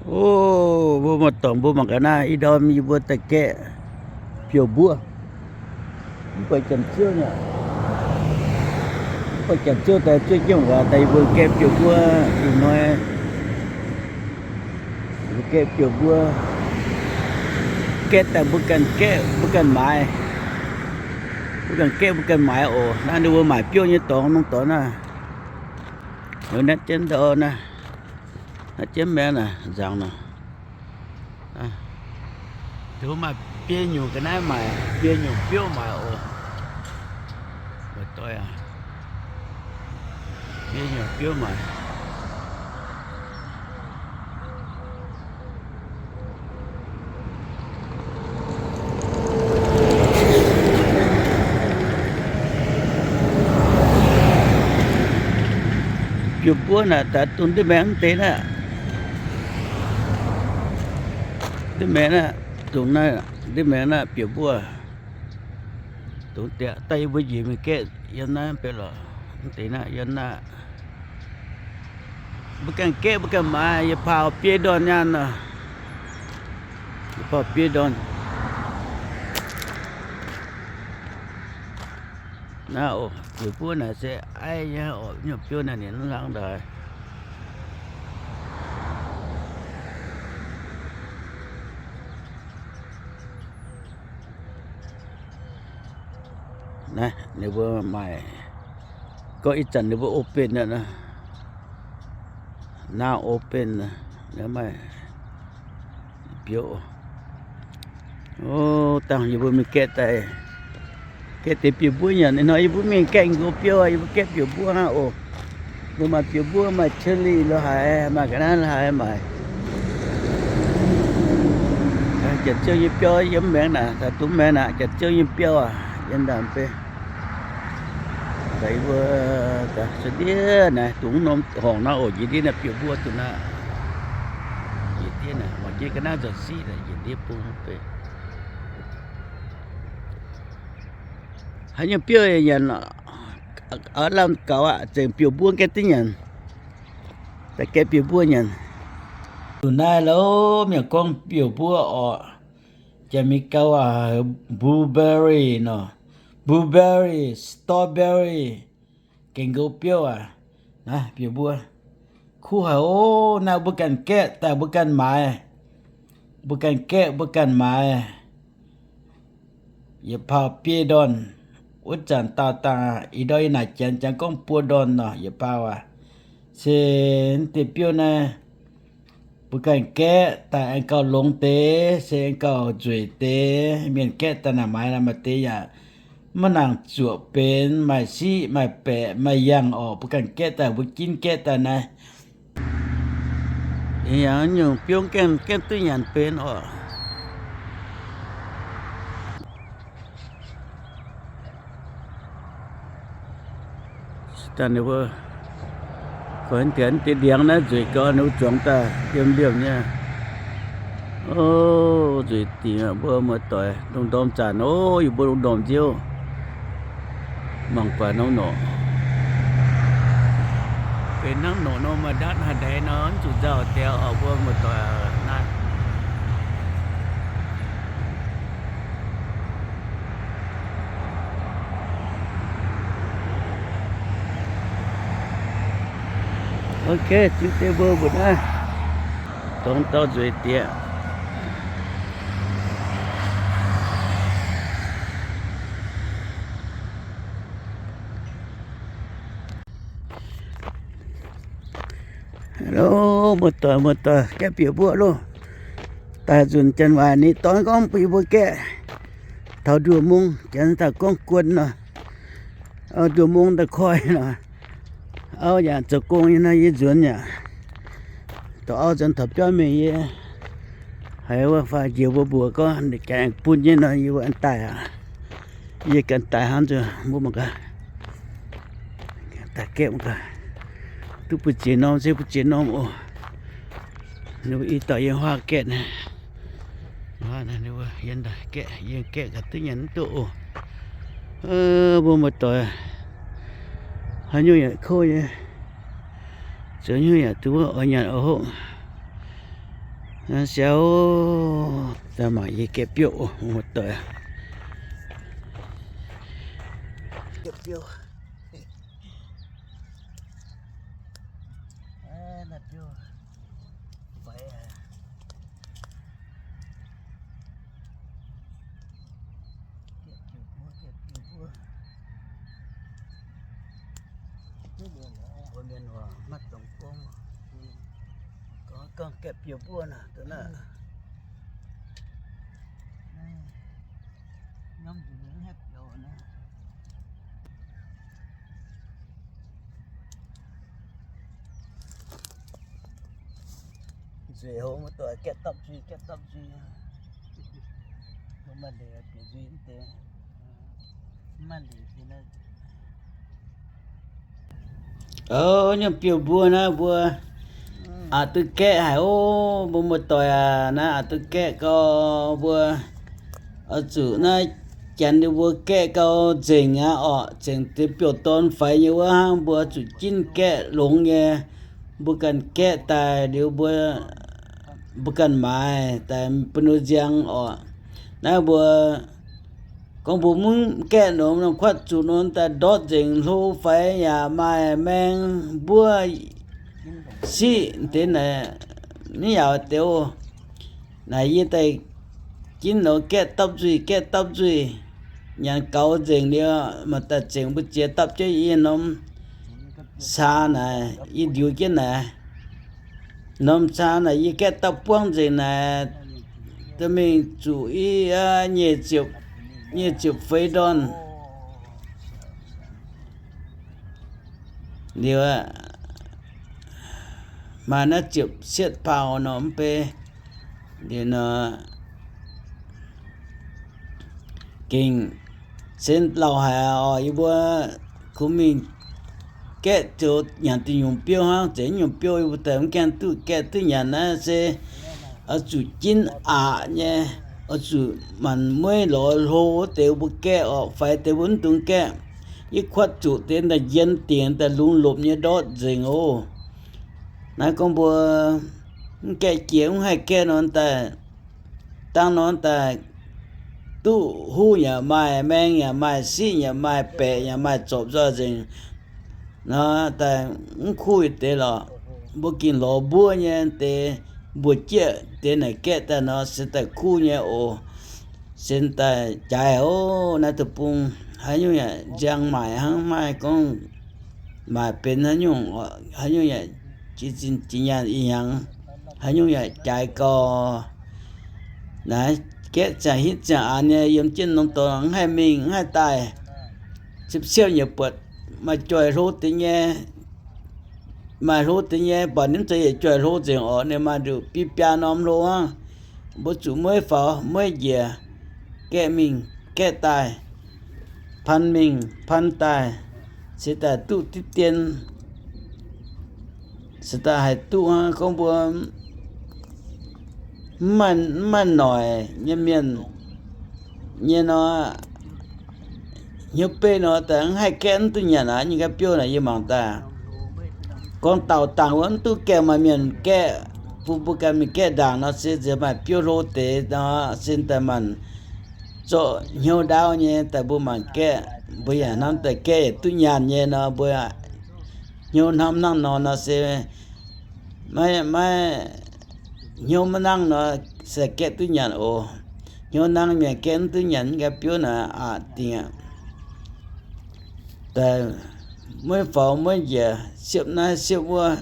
O, mbuo muoz-doic, mbuo mangc gaax naaiv, ih ndorm yie mbuo daaih gaeqv biouv-mbuov. Mv baac janx-ziouv nyei, mv baac janx-ziouv daaih zuov jienv mangc gaax, daaih yie mbuo gaeqv biouv-mbuov ih hnoi. Mbuo gaeqv biouv-mbuov, gaeqv daaih mbuo ganh gaeqv mbuo ganh maaiz. Mbuo ganh gaeqv mbuo ganh maaiz oc. Naaiv ninh mbuo maaic biouv nyei dorngx nongx dorngx naaiv. Naaiv jienv ndau naaiv, naaiv jienv maengx naaic nzaangc nor. Ninh mbuo maaih biei nyungc ga'naaiv maaic, biei nyungc biouv maaic oc. Muoz-doic aac, biei nyungc biouv maaic. Biouv-mbuov naaic daaih dongh ndiev maengx mv deix naaiv. Ndiev maengx naaiv, dongh naaiv, ndiev maengx naaiv biouv-mbuov. Dongh diex daaih yie mbuo njiec mingh gaeqv yiem naaiv mv bei lorqc. Mv deix naaiv yiem naaiv. Mbuo ganh gaeqv mbuo ganh maaiz, yietc pauh biei ndorn nyaanh nor. Yietc pauh biei ndorn. Naaiv oc, biouv-mbuov naaic se aiv nyei oc, nyungc biouv naaic ninh mv hlang ndaaic. Naaiv ninh mbuo maaih, gorngv ih zanc ninh mbuo open aqv nor. Now open, maaih biouv. O, dangh yie mbuo mingh gaeqv daaih, gaeqv deix biouv-mbuov nyanc. Ih hnoi yie mbuo mingh gaeqv nqox biouv aqv, yie mbuo gaeqv biouv-mbuov hnangv oc. Mbuo maaih biouv-mbuov, maaih chili lo haaix, maaih ga'naaiv lo haaix maaic. Janx-ziouv nyei biauv yiem maengx naaic, daaih dungx maengx naaic, janx-ziouv nyei biauv aac, yiem ndaangc mv bei. Daaih yie mbuo gaax cuotv ndiev naaic, dungx norm horngc naaiv oc, njiec ndiev naaiv biouv-mbuov duqv naaiv. Njiec ndiev naaic, mangc jienv ga'naaiv nzanc siqv naaic, njiec ndiev bung mv bei. Haaix nyungc biouv yaac nyanc, lamh gaux aqv, zengc biouv-mbuov gaeqv duqv nyanc. Daaih gaeqv biouv-mbuov nyanc. Duqv naaiv loh, mienh gorngv biouv-mbuov oc. Janx-Meiv-Gau aac, blueberry nor, blueberry, strawberry, gaengh nqox biouv aac. Naaiv biouv-mbuov kuv haic oc. Naaiv mbuo ganh gaeqv daaih mbuo ganh maaiz, mbuo ganh gaeqv mbuo ganh maaiz. Yietc pauh biei ndorn. Wuov zanc daauh dangh ih ndorm yie naaic janx, janx gorngv buo ndorn nor, yietc pauh aac. Se deix biouv naaiv, mbuo ganh gaeqv daaih aengx gauh longx deix, se aengx gauh nzueic deix. Mienh gaeqv daaih naaic maaiz naaic maaih deix yaac maiv nangc zuoqc benx, maaih siqv, maaih baeqc, maaih yangh oc. Mbuo ganh gaeqv daaih, mbuo ginv gaeqv daaih naaiv. Yangh nyungc biouv gaengh, gaengh duqv nyanc benx oc. Daaih ninh mbuo, koi deix ndiangx naaiv nzueic gau, ninh mbuo zuangx daaih liemh-liemh nyei. O, nzueic dingc aqv mbuo muoz-doic, lungh ndorm zanc, o, yie mbuo lungh ndorm nziouv. Mangc buatc norm norqc. Benx hnangv norqc nor maaih ndatv haaix deix nor, mv zuqc nzauh deix oc mbuo muoz-doic naaiv. Ok, ziex deix mbuo mbuoqc naaiv, dongh dauh nzueic diex. Hello, muoz-doic, muoz-doic, gaeqv biouv-mbuov loh. Daaih nzunc janx-waaic ni dorn gorngv bun yie mbuo gaeqv taux nduoh mungv, janx daaih gorngv guon nor. Auv nduoh mungv daaih koiv nor. Auv yaac zoux gong nyei nor, yie nzuonx yaac. Dorh auv nzuonx taux biauv mingh yie haiz wuov faah njiec mbuo mbuox gorngv ninh jaax aengx bun nyei nor, yie wuov daaih aqv. Yie ganh daaih hnangv nzunc mbuo mangc gaax. Daaih gaeqv mangc gaax. Duqv bun ziex norm se bun ziex norm oc. Ninh mbuo i dauh yiem huaav gaeqv naaiv. Ninh mbuo yiem gaeqv, yiem gaeqv gaax duqv nyanc mv duqv oc. Mbuo muoz-doic, haaix nyungc yaac kouv nyei. Zoux nyungc yaac duqv wuov oix nyanc oix hopv. Siou, daaih mangc yie gaeqv biouv, muoz-doic. Gaeqv biouv. Mbuo mienh waac maiv dungx gorngv, gorngv gaeqv biouv mbuov naaic, dongh naaiv. Nzueic hlo, muoz-doic, gaeqv dapv nzuih, gaeqv dapv nzuih. Mbuo maaih leiz bieqc nzuih mv deix. Mv maaih leiz deix naaiv. O, nyungc biouv mbuov naaiv mbuo aqc duqv gaeqv haic ov. Mbuo muoz-doic aac, naaiv aqc duqv gaeqv gau. Mbuo oix zuqc naaiv janx ninh mbuo gaeqv gau nzengc aqv orqc. Zengc deix biouv-dorn faix nyei wuov hnangv, mbuo zuqc jinv gaeqv longx nyei. Mbuo ganh gaeqv daaih liuz mbuo, mbuo ganh maaiz daaih bun ninh nziang orqc. Naaiv mbuo gorngv mbuo mv gaeqv nor, norm kuatv zuqc nor daaih ndortv nzengc, hlo faix yaac maaih maeng mbuov siqv deix naaic, mv yaac deix oc. Naaic yie daaih ginv nor gaeqv dapv nzuih, gaeqv dapv nzuih, nyanc gaux nzengc liuz, maaih daaih zengc mbuo ziex dapv jienv yie norm caa naaic, yie ndiux jienv naaic. Norm caa naaic yie gaeqv dapv buangv nzengc naaic, dorh mingh zuqc i, nyic ziepc, nyic ziepc feix ndorn. Liuz, maaih naaiv ziepc cietv paaux nor mv bei. Liuz nor, gengh se lauh haic oc. Yie mbuo kungx mingh gaeqv zoux nyanc duqv nyungc biouv hnangv. Zeiz nyungc biouv yie mbuo daaih mv gaengh duqv gaeqv duqv nyanc naaiv se oix zuqc jinv aqc nyei, oix zuqc maanc mueiv lorz hlo wuov deix mbuo gaeqv orqc, faix deix mbuo mv dungx gaeqv. Yie kuatv zuqc deix daaih njien dingc daaih lungz lopc nyei ndortv nzengc oc. Naaiv gorngv mbuo mv gaeqv jiex mv haih gaeqv nor daaih, dangh nor daaih duqv huv yaac maaih, maeng yaac maaih, siqv yaac maaih, baeqc yaac maaih, zorpc nzoih nzengc nor daaih mv kuv deix lorqc. Mbuo gengh lorz mbuov nyei deix, mbuox jieqv deix naaic gaeqv daaih nor se daaih kuv nyei oc. Se daaih jaaix oc. Naaiv deic-bung haaix nyungc yaac nziang maaic hnangv, maiv gorngv maaic benx haaix nyungc, haaix nyungc yaac jiex zinh jiex nyaanh ih hnyangx, haaix nyungc yaac jaaix gau. Naaiv gaeqv ziangh hitv ziangh aanx nyei yiem jienv norm dorngx mv haih mingh mv haih daaih. Siepv-siepv nyei buatc maaih joih hlo deix nyei, maaih hlo deix nyei, mv baac ninh mv zeiz yietc joih hlo nzengc orqc. Ninh maaih nduqc biaa biaa norm hlo hnangv. Mbuo zuqc mueiv faaux mueiv njiec, gaeqv mingh gaeqv daaih, pan mingh pan daaih, se daaih duqv diqv dien, se daaih haih duqv hnangv. Gorngv mbuo mv maaih noic nyei mienh nyei nor, hnyouv beiv nor daaih mv haih gaeqv mv duqv nyanc aqv. Nyei ga'biouv naaic yie mangc daaih, gorngv daauh dangh wuov mv duqv gaeqv, maaih mienh gaeqv, bun mbuo ganh mingh gaeqv ndaangc nor se nziex maaih biouv hlo deix nor, se daaih maanc zorqv hnyouv ndaauv nyei daaih mbuo mangc gaeqv. Mbuo yaac hnamv daaih gaeqv yietc duqv nyaanh nyei nor, mbuo hnyouv hnamv nangv nor nor se maiv, maiv, hnyouv maiv nangv nor se gaeqv duqv nyanc oc. Hnyouv nangv mienh gaeqv mv duqv nyanc. Nyei ga'biouv naaic aqc dingc aqv. Daaih mueiv faaux mueiv njiec, siepv naaiv siepv wuov.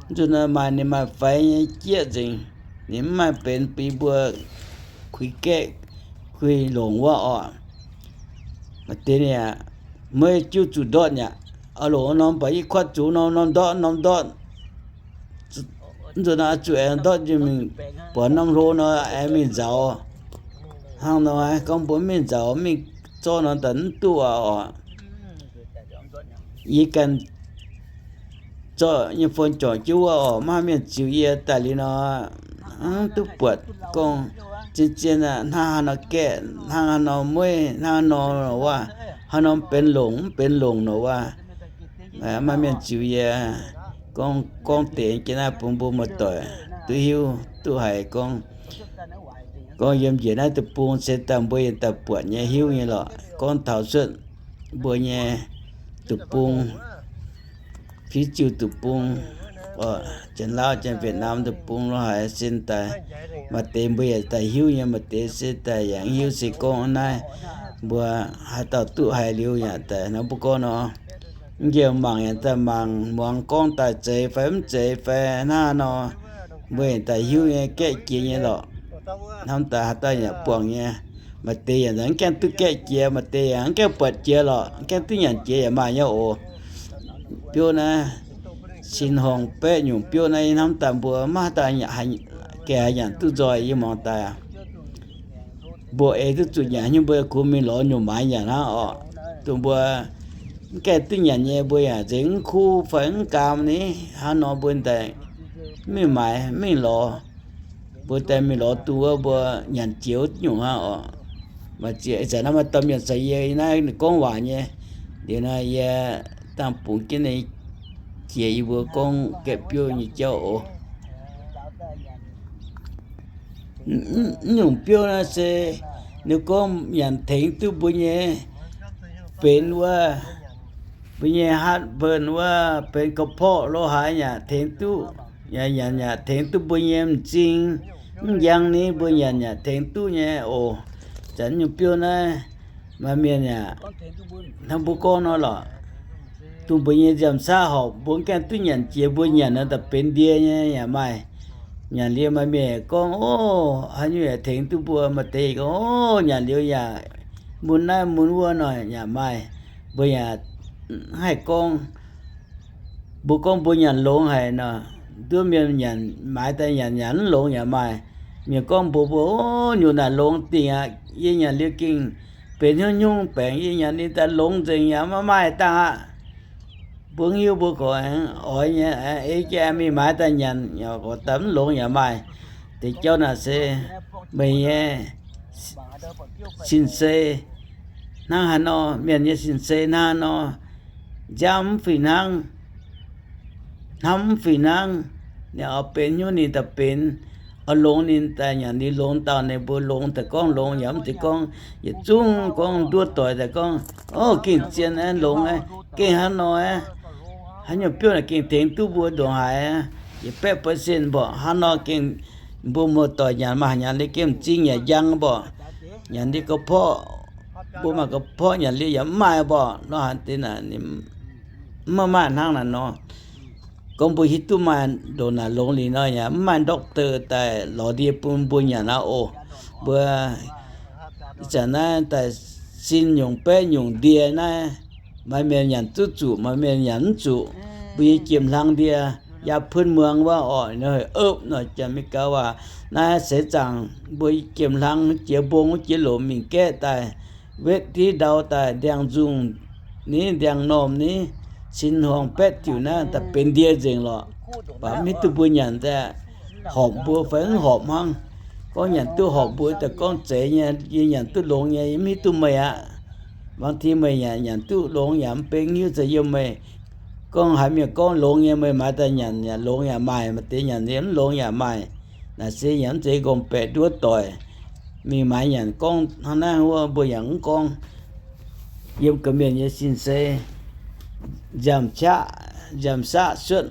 Nzunc maaih ninh maaih faix nyei jieqv nzengc. Ninh mv maaih benx bun mbuo kuinx gaeqv kuinx longc wuov orqc. Maaih deix ninh mueiv jiuv zuqc ndortv yaac, oix longc norm baac yie kuatv zuqc norm, norm ndortv, norm ndortv. Nzunc naaiv zuqc aengx ndortv njiec mingh buatc norm hlo nor aengx mingh nzauz. Hnangv nor gorngv mbuo mv mingh nzauz, mv mingh zorqv nor daaih mv duqv aqv orqc. Yie ganh zorqv nyei fon juangc jienv wuov orqc, maiv haih mienh ziux yie daaih liuz nor, mv duqv buatc gorngv zien-zien aqv, hnangv haaix nor gaeqv, hnangv haaix nor mueiv, hnangv haaix nor wuov, haaix nor benx longc mv benx longc nor wuov. Maiv maaih mienh ziux yie gorngv, gorngv deix jienv naaiv bun mbuo muoz-doic. duqv hiuv duqv haiz gorngv, gorngv yiem njiec naaiv deic-bung se daaih mbuo yietc daaih buatc nyei hiuv nyei lorqc. Gorngv taux cuotv mbuo nyei deic-bung, Piv Ziuh deic-bung, Janx-Lauv, Janx-Wietc Naam deic-bung lo haaix sin daaih, maaih deix mbuo yaac daaih hiuv nyei, maaih deix se daaih yaac mv hiuv. Se gorngv naaiv mbuo haaix dauh duqv haiz liuz yaac daaih hnangv mbuo gorngv nor, mv njiec mangc yaac daaih mangc muangx gorngv daaih zeiz fai mv zeiz fai hnangv nor, mbuo yaac daaih hiuv nyei, gaeqv jiex nyei lorqc. Hnamv daaih haaix dauh yaac buangh nyei. Maaih deix yaac mv gaengh duqv gaeqv jiex, maaih deix yaac mv gaengh buatc jiex lorqc, mv gaengh duqv nyanc jiex yaac maaih nyei oc. Biouv naaiv, sin horngh baeqv nyungc biouv naaiv, hnamv daaih mbuo maiv haaix dauh gaengh haaix nyanc duqv nzoih. Yie muangx daaih mbuo eix duqv zuqc nyanc, haaix nyungc mbuo kungx mingh lorz nyungc maaiz nyanc hnangv oc. Dongh mbuo mv gaengh duqv nyanc nyei mbuo yaac nzengc mv kuv fai mv gaam ni, hnangv nor mbuo daaih mv mingh maaiz mv mingh lorz. Mbuo daaih mingh lorz dongh wuov mbuo nyanc jiex wuov nyungc hnangv oc. Maaih ziex ih zanc naaiv maaih dauh mienh caux yie naaiv gorngv waac nyei. Liuz naaiv yie dangh bungx jienv ninh jiex yie mbuo gorngv gaeqv biouv nyei jauv oc. Mv nyungc biouv naaiv se ninh gorngv nyanc tengx duqv mbuo nyei benx wuov, mbuo nyei heartburn wuov, benx ga'porqv lo haaix yaac tengx duqv, yaac nyanc yaac tengx duqv mbuo nyei m'zing, mv njang ni mbuo nyanc yaac tengx duqv nyei oc. Zanc nyungc biouv naaiv maaih mienh yaac hnangv mbuo gorngv nor lorqc. Dongh mbuo nyei nziaamv-saqv horpc mbuo mv gaengh duqv nyanc jiex, mbuo nyanc nor daaih benx ndie nyei yaac maaih. Nyanc liuz maaih mienh gorngv, Ov, haaix nyungc yaac tengx duqv mbuo. Maaih deix gorngv, Ov, nyanc liuz yaac mun naaiv mun wuov nor yaac maaih. Mbuo yaac mv haih gorngv. Mbuo gorngv mbuo nyanc longx haic nor, nduov mienh nyanc, maaiz daaih nyanc, nyanc mv longx yaac maaih. Mienh gorngv mbuox mbuo, Ov, nyungc naaic longx dingc aqv. Yie nyanc liuz gengh benx hnyouv hnyouv baengc. Yie nyanc liuz daaih longx nzengc, yaac maiv maaih dangh aqv. Mbuo hiuv mbuo gorx oix nyei, ei jienv mingh maaiz daaih nyanc, gorx daaih mv longx yaac maaih. Deix jauv naaic se meih nyei sin-sei hnangv haaix nor, mienh nyei sin-sei hnangv haaix nor, nziaamv mv fih hnangv, hnamv mv fih hnangv. Ninh oix benx hnyouv ninh daaih benx, oix longx ninh daaih nyanc ninh longx dauh. Ninh mbuo longx daaih gorngv longx, yaac mv zeiz gorngv yietc zungv gorngv nduov doic daaih gorngv, Ov, gengh zien aqv, longx aqv, gengh hnangv nor aqv. Haaix nyungc biouv naaic gengh tengx duqv mbuo ndongc haaix aqv. Yietc baeqv percent mborqc hnangv nor gengh mbuo muoz-doic nyanc maaih nyanc liuz gengh m'zing yaac njang mborqc. Nyanc liuz ga'porqv, mbuo maaih ga'porqv nyanc liuz yaac mv maaih mborqc. Nor haaix deix naaic ninh mv maaih hnangv naaic nor. Gorngv mbuo hiuv duqv maaih ndongc naaic longx liuz nor yaac mv maaih doctor daaih lorz ndie bun mbuo nyanc aqv oc. Mbuo ih zanc naaiv daaih sin nyungc baeqv nyungc ndie naaiv, maaih mienh nyanc duqv zuqc, maaih mienh nyanc mv zuqc. Mbuo nyei jiem-hlang ndie, yaac pun muangx wuov orqc, nor heuc opv nor, Janx-Meiv-Gaux waac. Naaiv seix zaangc mbuo jiem-hlang jiex mbong jiex lomc mingh gaeqv daaih, wetv div ndau daaih, ndiangx-nzungh ni, ndiangx-normh ni, sin-horngh baeqv diuc naaiv daaih benx ndie nzengc lorqc. Baac mv hiuv duqv mbuo nyanc daaih horpc mbuo fai mv horpc hnangv. Gorngv nyanc duqv horpc mbuo daaih gorngv zeiz nyei, yie nyanc duqv longx nyei, yie mv hiuv duqv meih aqv. Bangc ti meih yaac nyanc duqv longx yaac mv baac hiuv za'yiem meih. Gorngv haaix mienh gorngv longx nyei, meih maaiz daaih nyanc yaac longx yaac maaih, maaih deix nyanc nyei mv longx yaac maaih. Naaic se yaac mv zeiz nqorngv-baeqc nduov doic. Mingh maaiz nyanc gorngv hnangv naaiv wuov mbuo yaac mv gorngv. Yiem ga'mienh nyei sin-sei, nziaamv-qaqv, nziaamv-saqv cuotv,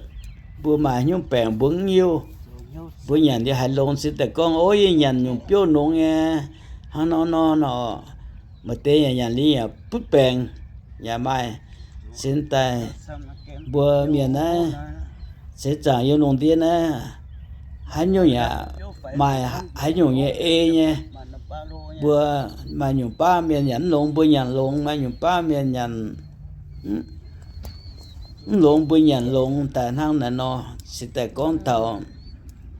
mbuo maaih hnyouv baengc mbuo mv hiuv. Mbuo nyanc liuz haiz longx se daaih gorngv, Ov, yie nyanc nyungc biouv longx nyei, hnangv nor nor nor. Maaih deix yaac nyanc liuz yaac butv baengc yaac maaih. Sin daaih mbuo mienh naaiv seix zaangc yiem lungh ndiev naaiv, haaix nyungc yaac maaih haaix nyungc nyei ei nyei. Mbuo maaih nyungc baav mienh nyanc mv longx, mbuo nyanc longx. Maaih nyungc baav mienh nyanc mv longx, mbuo nyanc longx. Daaih hnangv naaiv nor, se daaih gorngv taux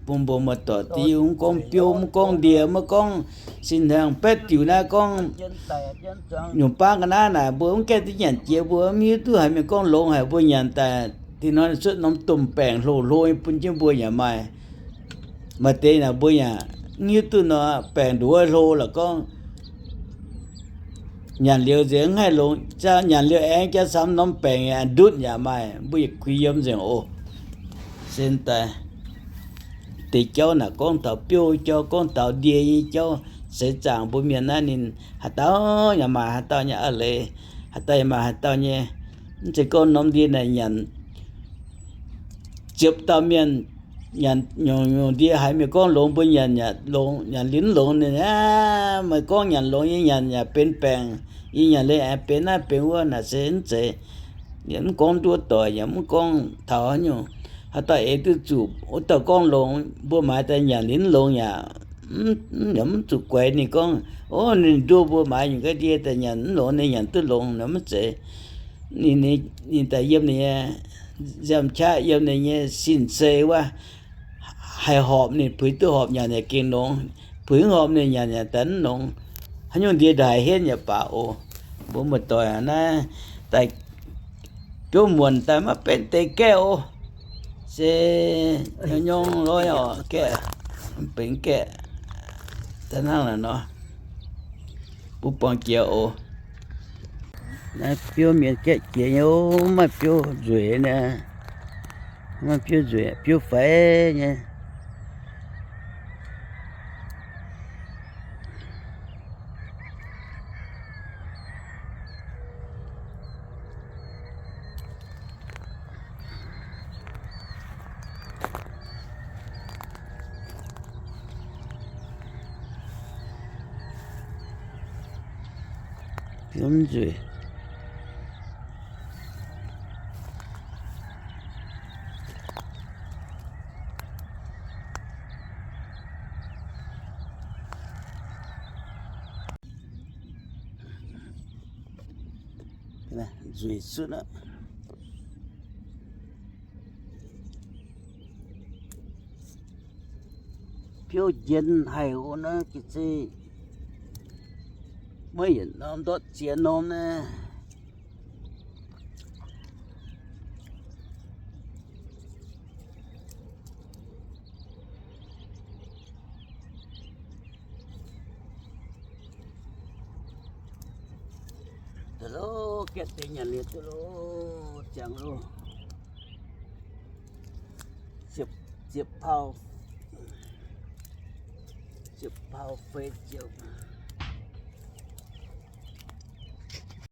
bun mbuo muoz-doic diuv, mv gorngv biouv, mv gorngv ndie, mv gorngv sin-hmuangv baeqv diuc naaiv, gorngv nyungc baav ga'naaiv naaic, mbuo mv gaengh duqv nyanc jiex, mbuo mv hiuv duqv haaix mienh gorngv longx haic. Mbuo nyanc daaih dinh hnoi cuotv norm domh baengc hlo hlo nyei bun jienv mbuo yaac maaih. Maaih deix naaic mbuo yaac mv hiuv duqv nor, baengc nduov hlo lorqc gorngv nyanc liuz nzengc mv haih longx, nyanc liuz aengx jaa-saam norm baengc yaac ndutv yaac maaih, mbuo yietc kuinx yiem nzengc oc. Sen daaih deix jauv naaic, gorngv taux biouv jauv, gorngv taux ndie nyei jauv, seix zaangc mbuo mienh naaiv ninh haaix dauh yaac maaih haaix dauh nyei a'leiz, haaix dauh yaac maaih haaix dauh nyei. Mv zeiz gorngv norm ndie naaic nyanc ziepc dauh mienh, nyanc nyungc-nyungc ndie haiz mienh gorngv longx mbuo nyanc yaac longx, nyanc liuz mv longx ninh aqv. Meih gorngv nyanc longx yie nyanc yaac benx baengc, yie nyanc liuz aengx benx naaiv benx wuov naaic se mv zeiz. Yaac mv gorngv nduov doic, yaac mv gorngv taux haaix nyungc. Haaix dauh eix duqv zuqc wuov dauh gorngv longx, mbuo maaiz daaih nyanc liuz mv longx yaac, yaac mv zuqc guaix ninh gorngv, o, ninh nduov mbuo maaiz nyungc ga'ndiev daaih nyanc mv longx, ninh nyanc duqv longx nor mv zeiz. Ninh, ninh daaih yiem ninh nyei nziaamv-qaqv, yiem ninh nyei sin-sei wuov, haih horpc ninh puix duqv horpc nyanc yaac gengh longx, puix mv horpc ninh nyanc yaac daaih mv longx. Haaix nyungc ndie daaih haiz henv yaac baac oc. Mbuo muoz-doic naaiv daaih biouv muonc daaih maiv benx deix gaeqv oc. Se nyungc-nyungc lorqc, gaeqv, mv benx gaeqv. Daaih hnangv naaic nor, mbuo buangh jiex oc. Naaiv biouv mienh gaeqv jiex nyei oc, maaih biouv nzueic naaiv, maaih biouv nzueic, biouv faix nyei. Biouv nzueic. Nzueic sutv aqv. Biouv njien haic oc naaiv ga'zinh. Maiv yietc norm ndortv ziex norm naaiv. Duqv loh, gaeqv deix nyanc liuz duqv loh, ziangx loh. Ziepc, ziepc pauh, ziepc pauh feix ziepc.